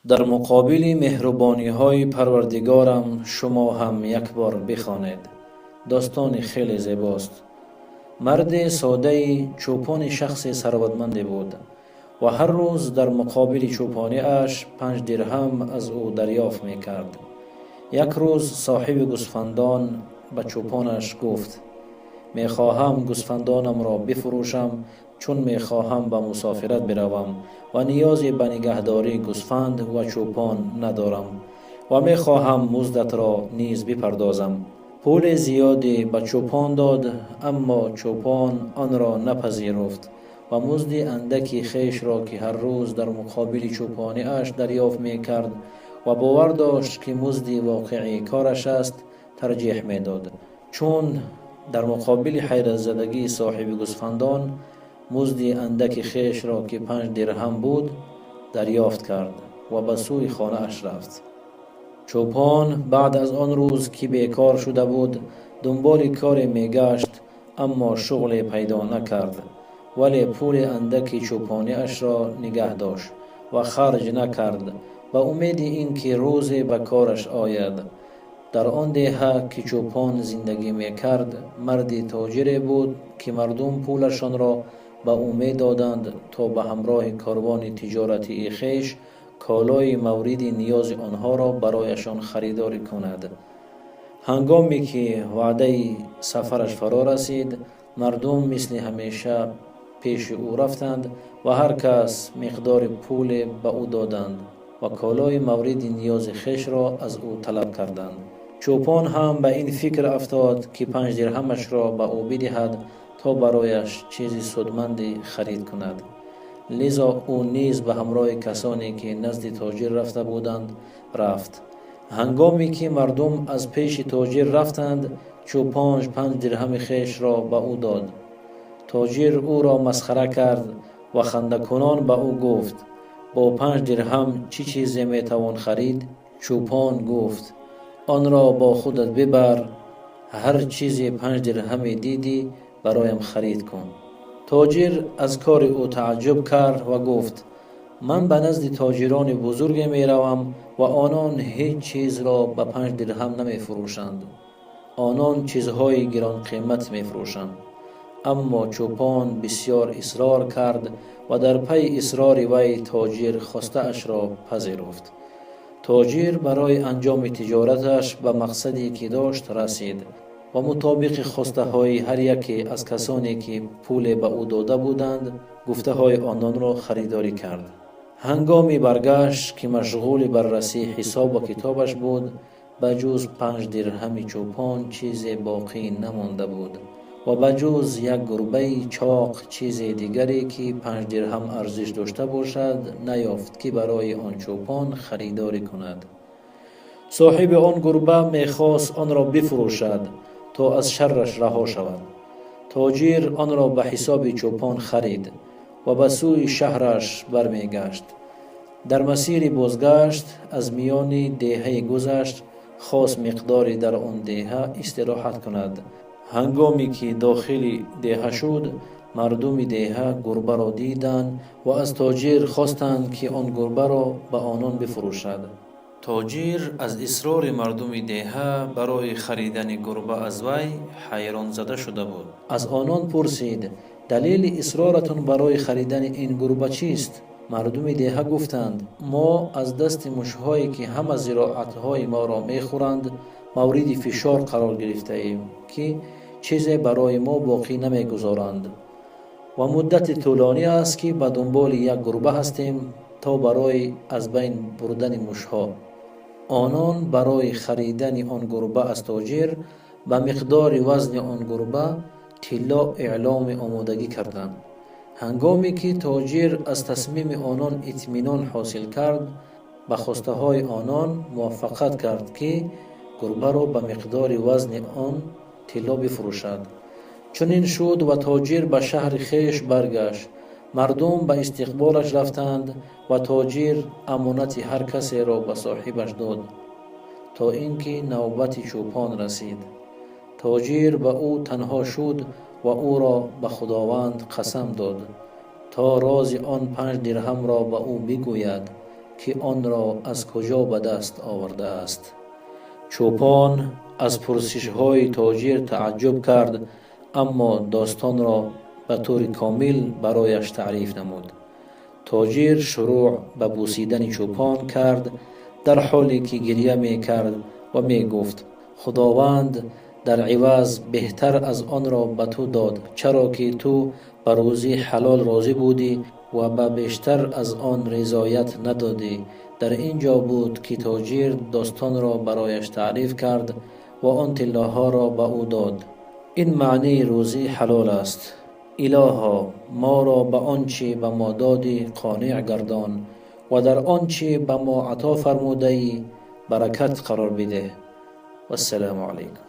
Дар муқобили меҳрубониҳои Парвардигорам шумо ҳам як бор бихонед. Достони хеле зебост. Марди содаи чӯпони шахси сарватманде буд ва ҳар рӯз дар муқобили чӯпониаш 5 дирҳам аз ӯ дарёфт мекард. Як рӯз соҳиби гӯсфандон ба чӯпонаш гуфт: «Мехоҳам гӯсфандонамро бифурӯшам, чун мехоҳам ба мусофират биравам ва ниёзе ба нигаҳдории гӯсфанд ва чӯпон надорам ва мехоҳам муздатро низ бипардозам». Пули зиёде ба чӯпон дод, аммо чӯпон онро напазируфт ва музди андаки хешро, ки ҳар рӯз дар муқобили чӯпониаш дарёфт мекард ва бовар дошт, ки музди воқеии кораш аст, тарҷеҳ медод. Чун дар муқобили ҳайратзадагии соҳиби гӯсфандон музди андаки хешро, ки 5 дирҳам буд, дарёфт кард ва ба сӯи хонааш рафт. Чӯпон баъд аз он рӯз, ки бекор шуда буд, дунболи коре мегашт, аммо шуғле пайдо накард, вале пули андаки чӯпониашро нигаҳ дошт ва харҷ накард, ба умеди ин ки рӯзе ба кораш ояд. Дар он деҳа, ки чӯпон зиндагӣ мекард, марди тоҷире буд, ки мардум пулашонро ба ӯ медоданд, то ба ҳамроҳи корвони тиҷоратии хеш колои мавриди ниёзи онҳоро барояшон харидорӣ кунад. Ҳангоме ки ваъдаи сафараш фаро расид, мардум мисли ҳамеша пеши ӯ рафтанд ва ҳар кас миқдори пуле ба ӯ доданд ва колои мавриди ниёзи хешро аз ӯ талаб карданд. Чӯпон ҳам ба ин фикр афтод, ки 5 дирҳамашро ба ӯ бидиҳад, то барояш чизи судманде харид кунад. Лизо ӯ низ ба ҳамроҳи касоне, ки назди тоҷир рафта буданд, рафт. Ҳангоме ки мардум аз пеши тоҷир рафтанд, чӯпон 5 дирҳами хешро ба ӯ дод. Тоҷир ӯро масхара кард ва хандакунон ба ӯ гуфт: «Бо 5 дирҳам чӣ чизе метавон харид?» Чӯпон гуфт: «Онро бо худат бибар, ҳар чизе 5 дирҳаме дидӣ, бароям харид кун». Тоҷир аз кори ӯ тааҷҷуб кард ва гуфт: «Ман ба назди тоҷирони бузурге меравам ва онон ҳеҷ чизро ба 5 дирҳам намефурӯшанд. Онон чизҳои гиронқимат мефурӯшанд». Аммо чӯпон бисёр исрор кард ва дар пайи исрори вай тоҷир хостаашро пазируфт. Тоҷир барои анҷоми тиҷораташ ба мақсаде, ки дошт, расид ва мутобиқи хостаҳои ҳар яке аз касоне, ки пуле ба ӯ дода буданд, гуфтаҳои ононро харидорӣ кард. Ҳангоми баргашт, ки машғули баррасии ҳисобу китобаш буд, ба ҷуз 5 дирҳами чӯпон чизе боқӣ намонда буд ва ба ҷуз як гурбаи чоқ чизе дигаре, ки 5 дирҳам арзиш дошта бошад, наёфт, ки барои он чӯпон харидорӣ кунад. Соҳиби он гурба мехост онро бифурӯшад, то аз шарраш раҳо шавад. Тоҷир онро ба ҳисоби чӯпон харид ва ба сӯи шаҳраш бармегашт. Дар масири бозгашт аз миёни деҳае гузашт, хост миқдоре дар он деҳа истироҳат кунад. Ҳангоме ки дохили деҳа шуд, мардуми деҳа гурбаро диданд ва аз тоҷир хостанд, ки он гурбаро ба онон бифурӯшад. Тоҷир аз исрори мардуми деҳа барои харидани гурба аз вай ҳайронзада шуда буд. Аз онон пурсид: «Далели исроратон барои харидани ин гурба чист?» Мардуми деҳа гуфтанд: «Мо аз дасти мушҳое, ки ҳама зироатҳои моро мехӯранд, мавриди фишор қарор гирифтаем, ки чизе барои мо боқӣ намегузоранд, ва муддати тӯлонӣ аст, ки ба дунболи як гурба ҳастем, то барои аз байн бурдани мушҳо». Онон барои харидани он гурба аз тоҷир ба миқдори вазни он гурба тилло эъломи омодагӣ карданд. Ҳангоме ки тоҷир аз тасмими онон итминон ҳосил кард, ба хостаҳои онон мувофиқат кард, ки гурбаро ба миқдори вазни он тилло бифурӯшад. Чунин шуд ва тоҷир ба шаҳри хеш баргашт. Мардум ба истиқболаш рафтанд ва тоҷир амонати ҳар касеро ба соҳибаш дод, то ин ки навбати чӯпон расид. Тоҷир ба ӯ танҳо шуд ва ӯро ба Худованд қасам дод, то рози он 5 дирҳамро ба ӯ бигӯяд. ки онро аз куҷо ба даст овардааст. Чӯпон аз пурсишҳои тоҷир тааҷҷуб кард, аммо достонро ба тури комил барояш таъриф намуд. Тоҷир шурӯъ ба бусидани чӯпон кард, дар ҳоле ки гиря мекард ва мегуфт: «Худованд дар иваз беҳтар аз онро ба ту дод, чаро ки ту ба рӯзии ҳалол розӣ будӣ ва ба бештар аз он ризоят надодӣ». Дар ин ҷо буд, ки тоҷир достонро барояш таъриф кард ва он тиллоҳоро ба ӯ дод. Ин маънии рӯзии ҳалол аст. Илоҳо, моро ба он чӣ ба мо додӣ қонеъ гардон ва дар он чӣ ба мо ато фармудаӣ баракат қарор бидеҳ. Вассалому алайкум.